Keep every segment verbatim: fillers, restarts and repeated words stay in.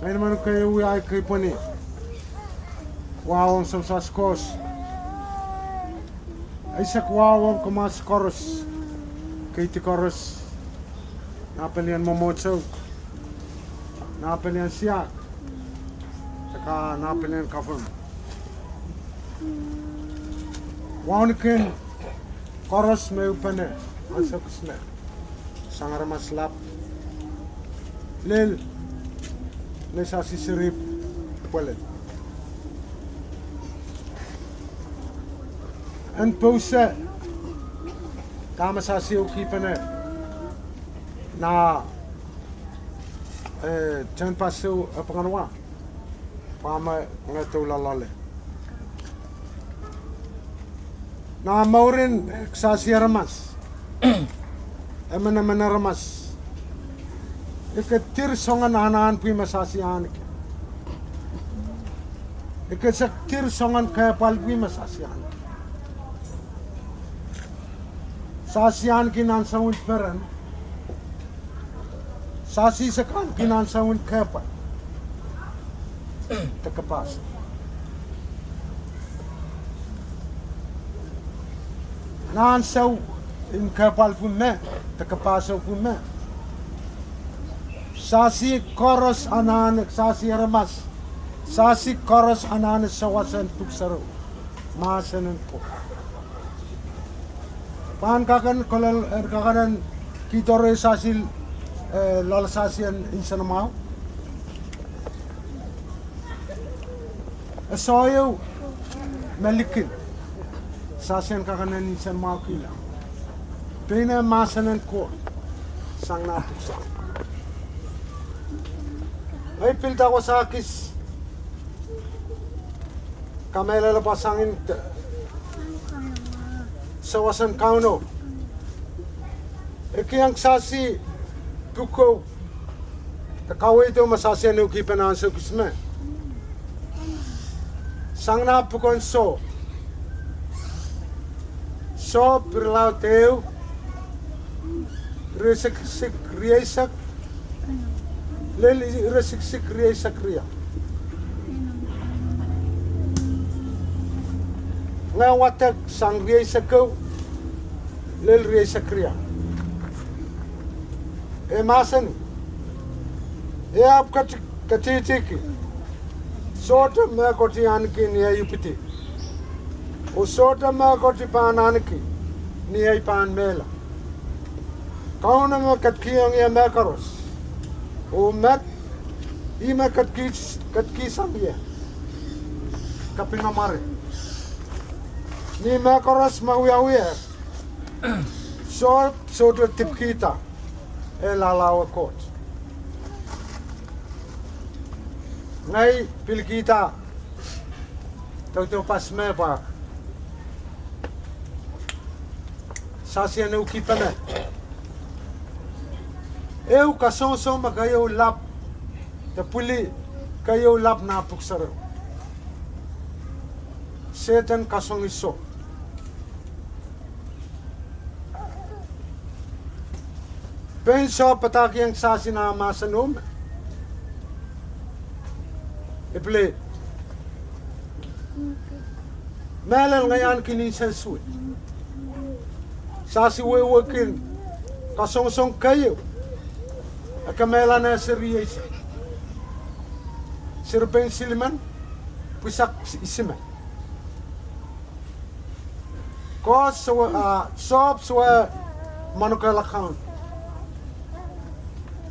Emen, emen keieu ahi kei pwene. Wahu ong Samsas Koht. Eisek wahu ong Kamas koaros. Keidi koaros. Nah pelien mwomwohdiso. Nah pelien siak. Taka nah pelien kafom. Wauneki koaros me uhpene ansou kis me sang aramas lap. Lel ne sasi seri pwelel. En pousehla dahme sasi ehukipene. Nah, eh, tehnpas ehu e pwangahn wa. Pwe me ngehi doula loale. Nah mourin sasi aramas. Emen emen aramas. I kin dir soangen anahn pwihme sasi ahneki. I kin sehk dir soangen kepwal pwihme sasi ahneki. Sasi ahneki nan soun peren. Sasi sehk ahneki nan soun kepwal. Te kapahso. Nan soun kepwal pwihme, te kapahso pwihme. Sasi koaros anahne, sasi aramas. Sasi koaros anahne sawas en pwuhk sarawi. Mahsen en Koht. Pahn kak en kolel, en kak en kihdo reh sasi, eh, loale sasi en nsenamwahu. E soh ieu me likin. Sasi en kak en nsenamwahukihla. Pein mahsen en Koht. Sang nah pwuhk sarawi. Ei pil dahkos ah kis. Kamehlele pwe sang ih te sawasen Kauno. E kihong sasi pwuko. De kaweid ehu me sasi en ehukipene ansou kis me. Sang nah pwuken Soh. Soh piralaud ehu. Ire siksik rieisek. Lel ire siksik rieisek riau. Ngehi wadek sang rieisek ehu. Lel rieisek riau. E mahsanih. E ahpw kati, katihtihki. Sohte mehkot I ahniki ni ei ipwidi. Oh sohte mehkot I pahn ahniki ni ei pahn mehla. Kauno me ketikihong ie mehkoaros. Oh met, ih me ketikihsang ie. Kapinga mware. Ni mehkoaros me wiawiher. Soh, sohte dipkihda. E lahlahwe Koht. Ngehi pil kihda. Doadoahk pas me pwa. Sasi en ehukipene. Ehu kasongosong me keieu lap. De pwili keieu lap nan pwuhk sarawi. Sehdan kasongosong. Pein Soh padahkihong sasi nan mahsen o me. I pil mehlel ngehi ahniki ni nsensuwed. Sasi wehwehki kasongosong keieu. E kemehla nan ese rieisek. Seri pein silimen, pwisak isimen. Koh soh, ah, Soh soh manokehla Kauno.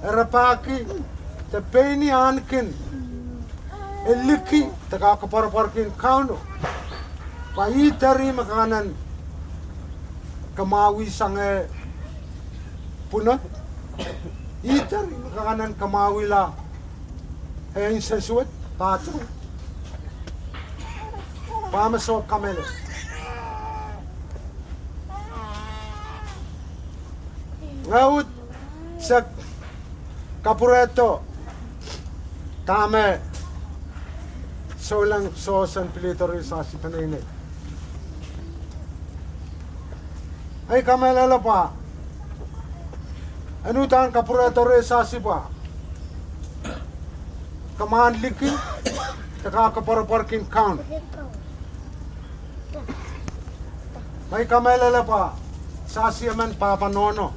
E rapahki, de pein ih ahniki. E liki, de kak koapworopworki Kauno. Pwe ih teri me kak anahne kamwahwih sang eh pwunod. Ih teri me kak anahne kamwahwihla eh nsensuwed, pahtou. Pwe me Soh kamehlele. Ngehi uhd sehk kapwurehdo dahme souleng Soh en pilihdo rehn sasi peneinei. Ei kamehlele pwa. En uhdahn kapwurehdo rehn sasi pwa. Kamwahu liki, de kak koapworopworki Kauno. Ma I kamehlele pwe Sasi emen pahpa nohno.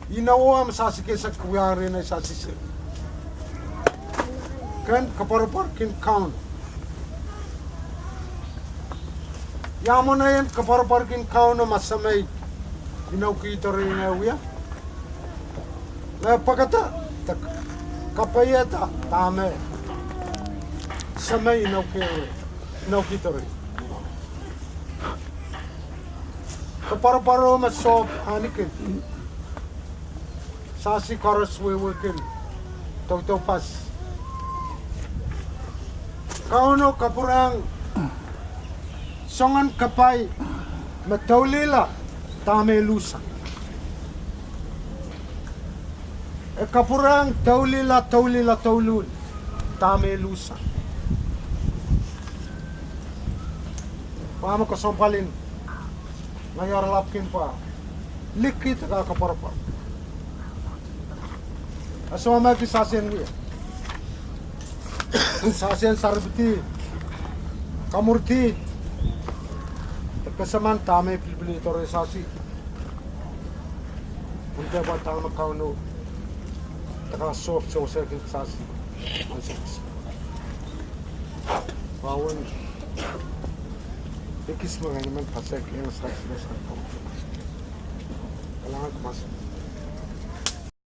Inowo me Sasi kis wiawi rehn Sasi seri. Ken koapworopworki Kauno. Ia mwomwen koapworopworki Kauno ma Semei inoukihdo rehi ngehi wia? Ngehi pwekada de kapaiada dahme Semei inoukihdo rehi. Koapworopworo me sohp ahneki. Sasi koaros wehwehki doudoupas. Kauno kapwurehng soangen kapai me doulihla dahme luhsang. E kapwurehng doulihla, doulihla, douluhl dahme luhsang. Pwe me kesempwal en ngehi oaralapwkin pwe liki de kak koapworopwor. E sohte mahk Sasi en wia. Sasi en sarepedi, kamwurdi, de kesempwal dahme pilipilihdo rehn Sasi. Undahpa dahme Kauno de kak sohp sewesehki Sasi. Ansou kis. Pwe wen ekis me ngehi men pasehki en Sasi me sang Kauno. Kalahngan, kemahsen.